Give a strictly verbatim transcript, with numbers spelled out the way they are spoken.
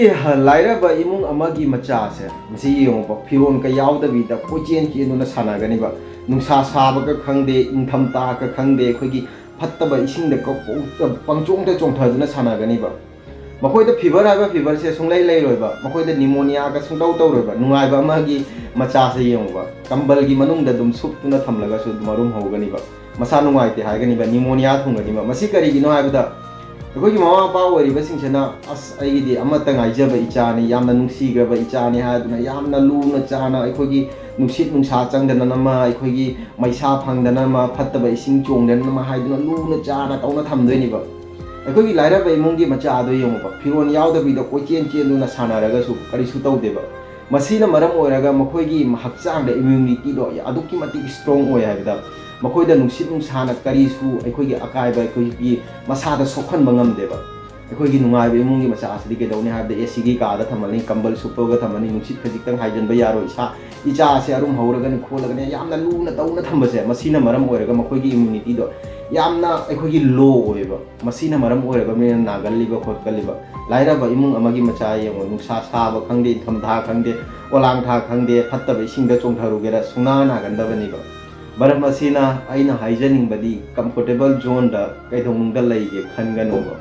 ꯂꯥꯏꯔꯕ ꯏꯃꯨꯡ ꯑꯃꯒꯤ ꯃꯆꯥꯁꯦ ꯃꯁꯤ ꯌꯦꯡꯉꯨꯀꯣ, ꯐꯤꯔꯣꯜꯒ ꯌꯥꯎꯗꯕꯤꯗ ꯀꯣꯏꯆꯦꯟ ꯆꯦꯟꯗꯨꯅ ꯁꯥꯟꯅꯒꯅꯤꯕ꯫ ꯅꯨꯡꯁꯥ ꯁꯥꯕꯒ ꯈꯪꯗꯦ, ꯏꯪꯊꯝꯊꯥꯒ ꯈꯪꯗꯦ, ꯑꯩꯈꯣꯏꯒꯤ ꯐꯠꯇꯕ ꯏꯁꯤꯡꯗ ꯀ-, ꯄꯪꯆꯣꯡꯗ ꯆꯣꯡꯊꯗꯨꯅ ꯁꯥꯟꯅꯒꯅꯤꯕ꯫ ꯃꯈꯣꯏꯗ ꯐꯤꯚꯔ ꯍꯥꯏꯕ ꯐꯤꯚꯔꯁꯦ ꯁꯨꯡꯂꯩ ꯂꯩꯔꯣꯏꯕ, ꯃꯈꯣꯏꯗ ꯅꯤꯃꯣꯅꯤꯌꯥꯒ ꯁꯨꯡꯇꯧ ꯇꯧꯔꯣꯏꯕ꯫ ꯅꯨꯡꯉꯥꯏꯕ ꯑꯃꯒꯤ ꯃꯆꯥꯁꯦ ꯌꯦꯡꯉꯨꯕ, ꯀꯝꯕꯜꯒꯤ ꯃꯅꯨꯡꯗ ꯑꯗꯨꯝ ꯁꯨꯞꯇꯨꯅ ꯊꯝꯂꯒꯁꯨ ꯑꯗꯨꯝ ꯑꯔꯨꯝ ꯍꯧꯒꯅꯤꯕ꯫ ꯃꯁꯥ ꯅꯨꯡꯉꯥꯏꯇꯦ ꯍꯥꯏꯒꯅꯤꯕ, ꯅꯤꯃꯣꯅꯤꯌꯥ ꯊꯨꯡꯒꯅꯤꯕ꯫ ꯃꯁꯤ ꯀꯔꯤꯒꯤꯅꯣ ꯍꯥꯏꯕꯗ, ꯑꯩꯈꯣꯏꯒꯤ ꯃꯃꯥ ꯃꯄꯥ ꯑꯣꯏꯔꯤꯕꯁꯤꯡꯁꯤꯅ, "ꯑꯁ, ꯑꯩꯒꯤꯗꯤ ꯑꯃꯠꯇ ꯉꯥꯏꯖꯕ ꯏꯆꯥꯅꯤ, ꯌꯥꯝꯅ ꯅꯨꯡꯁꯤꯈ꯭ꯔꯕ ꯏꯆꯥꯅꯤ" ꯍꯥꯏꯗꯨꯅ ꯌꯥꯝꯅ ꯂꯨꯅ ꯆꯥꯅ, ꯑꯩꯈꯣꯏꯒꯤ ꯅꯨꯡꯁꯤꯠ ꯅꯨꯡꯁꯥ ꯆꯪꯗꯅꯅꯃ, ꯑꯩꯈꯣꯏꯒꯤ ꯃꯩꯁꯥ ꯐꯪꯗꯅꯃ, ꯐꯠꯇꯕ ꯏꯁꯤꯡ ꯆꯣꯡꯗꯅꯃ ꯍꯥꯏꯗꯨꯅ ꯂꯨꯅ ꯆꯥꯅ ꯇꯧꯅ ꯊꯝꯗꯣꯏꯅꯦꯕ꯫ ꯑꯩꯈꯣꯏꯒꯤ ꯂꯥꯏꯔꯕ ꯏꯃꯨꯡꯒꯤ ꯃꯆꯥ ꯑꯗꯣ ꯌꯦꯡꯉꯨꯕ, ꯐꯤꯔꯣꯜ ꯌꯥꯎꯗꯕꯤꯗ ꯀꯣꯏꯆꯦꯟ ꯆꯦꯟꯗꯨꯅ ꯁꯥꯟꯅꯔꯒꯁꯨ ꯀꯔꯤꯁꯨ ꯇꯧꯗꯦꯕ꯫ ꯃꯁꯤꯅ ꯃꯔꯝ ꯑꯣꯏꯔꯒ ꯃꯈꯣꯏꯒꯤ ꯍꯛꯆꯥꯡꯗ ꯏꯝꯌꯨꯅꯤꯇꯤꯗꯣ ꯑꯗꯨꯛꯀꯤ ꯃꯇꯤꯛ ꯏꯁꯇ꯭ꯔꯣꯡ ꯑꯣꯏ ꯍꯥꯏꯕꯗ, ꯃꯈꯣꯏꯗ ꯅꯨꯡꯁꯤꯠ ꯅꯨꯡꯁꯥꯅ ꯀꯔꯤꯁꯨ ꯑꯩꯈꯣꯏꯒꯤ ꯑꯀꯥꯏꯕ ꯑꯩꯈꯣꯏꯒꯤ ꯃꯁꯥꯗ ꯁꯣꯛꯍꯟꯕ ꯉꯝꯗꯦꯕ꯫ ꯑꯩꯈꯣꯏꯒꯤ ꯅꯨꯡꯉꯥꯏꯕ ꯏꯃꯨꯡꯒꯤ ꯃꯆꯥ ꯑꯁꯤꯗꯤ ꯀꯩꯗꯧꯅꯤ ꯍꯥꯏꯕꯗ, ꯑꯦ ꯁꯤꯒꯤ ꯀꯥꯗ ꯊꯝꯃꯅꯤ, ꯀꯝꯕꯜ ꯁꯨꯞꯄꯒ ꯊꯝꯃꯅꯤ, ꯅꯨꯡꯁꯤꯠ ꯈꯖꯤꯛꯇꯪ ꯍꯥꯏꯖꯤꯟꯕ ꯌꯥꯔꯣꯏ, ꯏꯁꯥ, ꯏꯆꯥ ꯑꯁꯦ ꯑꯔꯨꯝ ꯍꯧꯔꯒꯅꯤ ꯈꯣꯠꯂꯒꯅꯤ ꯌꯥꯝꯅ ꯂꯨꯅ ꯇꯧꯅ ꯊꯝꯕꯁꯦ, ꯃꯁꯤꯅ ꯃꯔꯝ ꯑꯣꯏꯔꯒ ꯃꯈꯣꯏꯒꯤ ꯏꯝꯌꯨꯅꯤꯇꯤꯗꯣ ꯌꯥꯝꯅ ꯑꯩꯈꯣꯏꯒꯤ ꯂꯣ ꯑꯣꯏꯕ꯫ ꯃꯁꯤꯅ ꯃꯔꯝ ꯑꯣꯏꯔꯒ ꯃꯤꯅ ꯅꯥꯒꯜꯂꯤꯕ ꯈꯣꯠꯀꯜꯂꯤꯕ꯫ ꯂꯥꯏꯔꯕ ꯏꯃꯨꯡ ꯑꯃꯒꯤ ꯃꯆꯥ ꯌꯦꯡꯉꯣ, ꯅꯨꯡꯁꯥ ꯁꯥꯕ ꯈꯪꯗꯦ, ꯏꯪꯊꯝꯊꯥ ꯈꯪꯗꯦ, ꯑꯣꯂꯥꯡꯊꯥ ꯈꯪꯗꯦ, ꯐꯠꯇꯕ ꯏꯁꯤꯡꯗ ꯆꯣꯡꯊꯔꯨꯒꯦꯔꯥ ꯁꯨꯡꯅꯥ ꯅꯥꯒꯟꯗꯕꯅꯤꯕ꯫ ꯃꯔꯝ ꯑꯁꯤꯅ ꯑꯩꯅ ꯍꯥꯏꯖꯅꯤꯡꯕꯗꯤ, ꯀꯝꯐꯣꯔꯇꯦꯕꯜ ꯖꯣꯟꯗ ꯀꯩꯗꯧꯅꯨꯡꯗ ꯂꯩꯒꯦ ꯈꯟꯒꯅꯨꯕ꯫